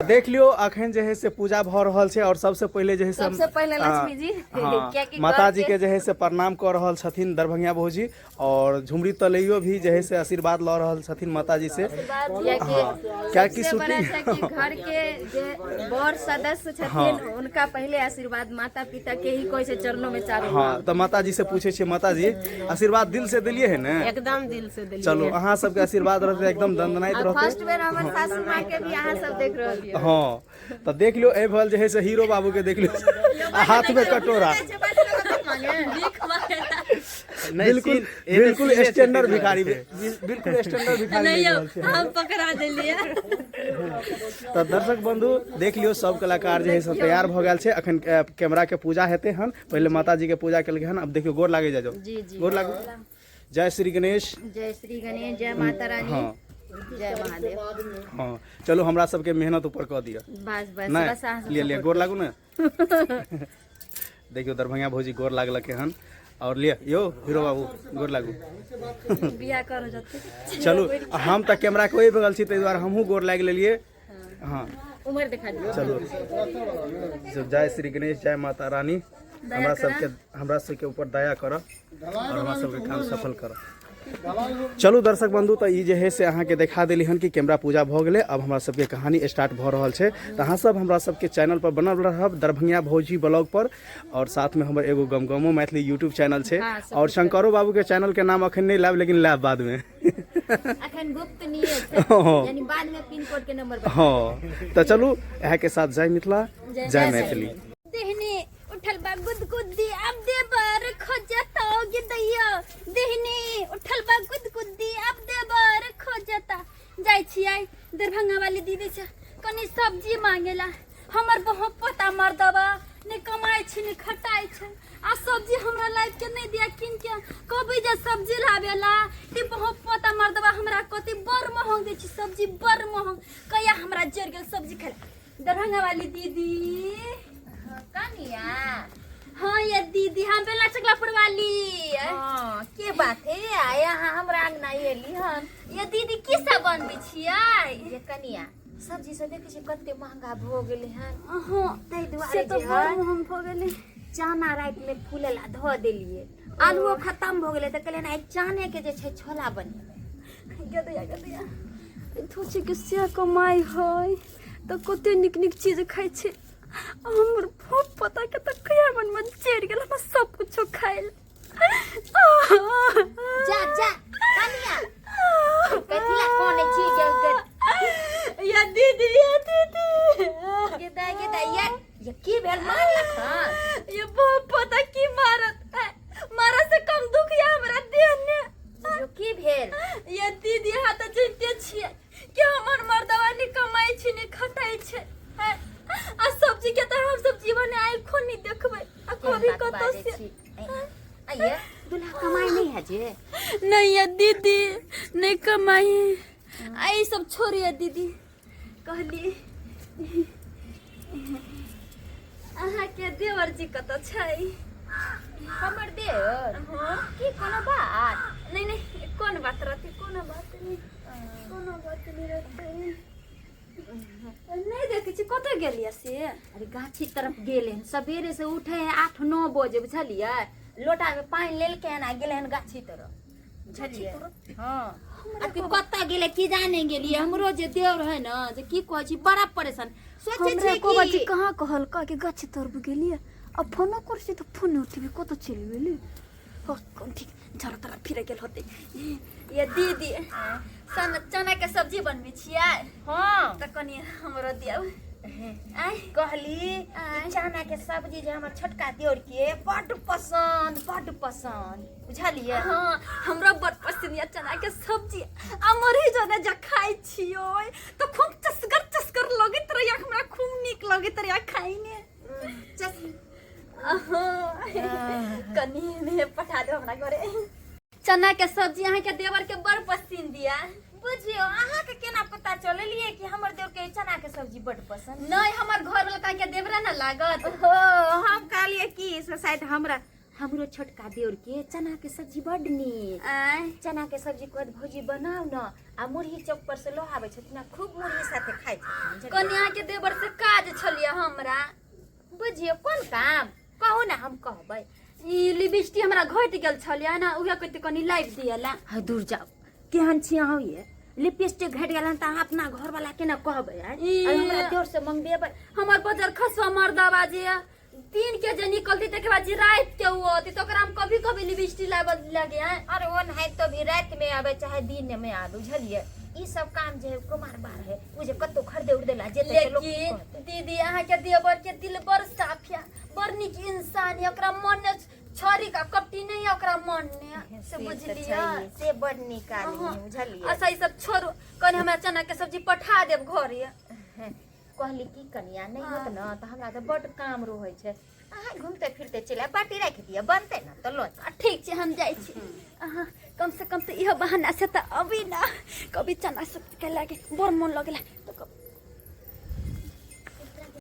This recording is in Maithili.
देख लियो अखन जे है से पूजा भऽ रहल छै और सबसे पहिले जे है से सबसे पहिले लक्ष्मी जी हाँ, कियाकि माता जी के जे है से प्रणाम कऽ रहल छथिन दरभंगिया भौजी और झुमरी तलैयो भी जे है से आशीर्वाद लऽ रहल छथिन माता जी से कियाकि हाँ, कियाकि सबसे बड़ा शूटिंग छै कि घर के जे बड़ सदस्य छथिन उनका पहिले आशीर्वाद माता पिता के ही कहै छै चरणों में चारू हाँ तऽ माता जी से पूछे छियै माता जी आशीर्वाद दिल से देलिए है ने एकदम दिल से दिलियै। चलू अहाँ सबके आशीर्वाद रहतै एकदम दंदनाइत रहतै फर्स्ट बेर हमर सासू माँ के भी अहाँ सब देख रहल छियै हाँ तऽ देख लियौ एहि भेल जे है से हीरो बाबू के देख लियौ आ हाथ में कटोरा बिल्कुल बिल्कुल स्टैंडर्ड भिखारी बिल्कुल स्टैंडर्ड भिखारी नहीं लागि रहल छै। हम पकड़ा देलियै तऽ दर्शक बंधु देख लियौ सब कलाकार जे है से तैयार भऽ गेल छै अखन कैमरा के पूजा हेतै हन पहिले माता जी के पूजा केलकै हन अब देखियौ गोर लागे जाय जाउ जी जी गोर लागू जय श्री गणेश जय श्री गणेश जय माता रानी हाँ जय महादेव हाँ चलू हमरा सबके मेहनत ऊपर कऽ दिअ बस बस बस नहि अहाँ सब लिअ लिअ गोर लागू ने देखियौ दरभंगा भौजी गोर लागलकै हन और लिअ यौ हीरो बाबू गोर लागू बियाह करो जते चलू हम तऽ कैमरा के ओहि बगल छी ताहि दुआरे हमहूँ गोर लागि लेलियै हाँ उम्र देखा दियौ चलू जय श्री गणेश जय माता रानी हमरा सबके ऊपर दया करऽ और हमरा सबके काम सफल करऽ चलू दर्शक बंधु तऽ ई जे है से अहाँके देखा देली हन कि कैमरा पूजा भऽ गेलै अब हमरा सबके कहानी स्टार्ट भऽ रहल छै तऽ अहाँ सब हमरा सबके चैनल पर बनल रहब दरभंगिया भौजी ब्लॉग पर और साथ में हमर एगो गमगमो मैथिली यूट्यूब चैनल छै और शंकरो बाबू के चैनल के नाम अखन नहि लायब लेकिन लायब बाद में अखन गुप्त नहीं छै हाँ। यानी बाद में पिन कोड के नंबर हाँ तऽ चलू इएह के साथ जय मिथिला जय मैथिली देहने उठल बा गुदगुदी अब देबर खोजता गे दैया देहने उठल बा गुदगुदी अब देबर खोजता जाइ छियै दरभंगा वाली दीदी से कनी सब्जी मांगेला हमर बहुत पोता मर्दबा ने कमाइ छै ने खटाइ छै आ सब्जी हमरा लाइफ के नहीं दिया किन के कभी जे सब्जी लाबेला ती बहुत पोता मर्दबा हमरा कथी बड़ महंग दै छै सब्जी बड़ महंग कहिया हमरा जर गेल सब्जी खाय दरभंगा वाली दीदी कनिया हाँ ये दीदी हम बेला चकलापुर वाली हाँ के बात है आया हाँ हमरा अंगना एली हन ये दीदी की सब बनबै छियै ये कनिया सब्जी सब देखै छियै कते महंगा भऽ गेलै हन हाँ ताहि से दुआरे तो जे बड़ है महंग भऽ गेलै चना राति में फूले ला धऽ देलियै आलुओ खत्म भऽ गेलै तऽ कहलियै आइ चने के जे छै छोला बनेबै गदैया गदैया थोचे के से कमाइ है तऽ कते नीक नीक चीज खाइ छै आ हमर भूख पता के तऽ कहिया मन में चढ़ि गेल हमरा सब कुछो खाइ लए। जा जा कनिया कथी ला कोने छी के के या दीदी या दीदी के दाई के दाई या ये की भेल मारलक हन ये बहुत पता की मारत है मारा से कम दुख या हमरा देह ने बुझियौ की भेल ये दीदी अहाँ तऽ जनिते छियै कि हमर मर्दवा ने कमाइ छै ने खटाइ छै हैं? आ सब्जी के तऽ हम सब जीवन आँखो नहि देखबै आ कभी केहन बात कतौ बाजै से छी? आइये दुल्हा कमाई नहीं है जे नहीं ये दीदी नहीं कमाई आ ई सब छोड़िए दीदी कहली अहाँके देवर जी कतऽ छै हमर देवर हाँ की कोनो बात नहीं नहीं कोन बात रहते कोनो बात नहीं कोनो बात नहीं रहते नहीं देखै छी कतऽ गेलियै से अरे गाछी तरफ गेले हन सवेरे से उठे है 8-9 बजे बुझलियै लोटा में पानी लेलके हन आ गेले हन गाछी तरफ बुझलियै हाँ आ कि कतऽ गेलै की जाने गेलियै हमरो जे देवर है न जे की कहै छी बड़ा परेशान सोचै हमरा छियै एको बार कि कहाँ कहलका कि गाछी तरफ गेलियै आ फोनो करै छी तऽ फोन उठेबे कतऽ चलि गेली हो कोन ठीक झाड़ा तड़ा फिरे गेल होतै ये दीदी सन चना के सब्जी बनबै छियै हाँ तऽ कनि हमरो दियौ आँय कहली आँय। ई चना के सब्जी जे हमर छोटका देवर के बड्ड पसंद बड्ड पसंद बुझलियै हाँ हमरा बड़ पसंद यऽ चना के सब्जी आ मरही जने जा खाइ छियै तऽ खूब चसगर चसगर लगैत रहैया हमरा खूब नीक लगैत रहैया खाइमे कनी ने पठा दो हमरा घरे चना के सब्जी अहाँ के देवर के बड़ पसंद दिया बुझियो अहाँके केना पता चललियै कि हमर देवर के चना के सब्जी बड पसंद नहीं हमर घर वाला के देवरा ना लागत हो हम कहलियै कि से शायद हमरा हमरो छोटका देउर के चना के सब्जी बड नीक। आय चना के सब्जी कहत भौजी बनाउ न, आ मुरही चौक पर से लो आबै छथिन आ खूब मुरही साथे खाइ छथिन, बुझलियै? कनि अहाँके देवर से काज छलियै हमरा। बुझियौ कोन काम? कहू ने, हम कहबै। ई लिपस्टिक हमरा घटि गेल छलियै ने, उहे कहते कनि लाबि दियला। है दूर जाउ, केहन छी अहाँ ये? लिपस्टिक घटि गेल हन तऽ अहाँ अपना घरवाला के ने कहबै? आँय? ई- आ हमरा देवर से मंगबेबै? हमर बजर खसुआ मर्दवा जे दिन के जे निकलती तकर बाद जे राति के उ अती, तऽ ओकरा हम कभी कभी लिपस्टिक लाबऽ लगे हैं। अरे ओ नहीं तो भी रात में आवे चाहे दिन में आवे, बुझलिए? ई सब काम जे है कुमार बार है, उ जे कतौ खरीदे उड़दे ला जेते तऽ लोक की लेकिन कहतै? दीदी, अहाँ के देवर के दिल बड़ साफ है, बड़ नीक इंसान है, ओकरा मन में छड़ी का कपटी नहीं है ओकरा मन में से, से तऽ बुझलिए? छैहे, से बड़ नीक आदमी है, बुझलिए? अच्छा, ई सब छोड़ू, कनि हमरा चना के सब्जी पठा देब घरे। कहली की कनिया, नहीं होत न तऽ हमरा तऽ बड काम रहै छै, अहाँ घूमते फिरते चलि आयब, बाटी राखि दिअ, बनतै ने तऽ लऽ आ, ठीक छै, हम जाइ छी। अहाँ कम से कम तऽ इहो बहाना से तऽ अभी ना कभी चना सब्जी खाए लागे बड़ मन लगेला।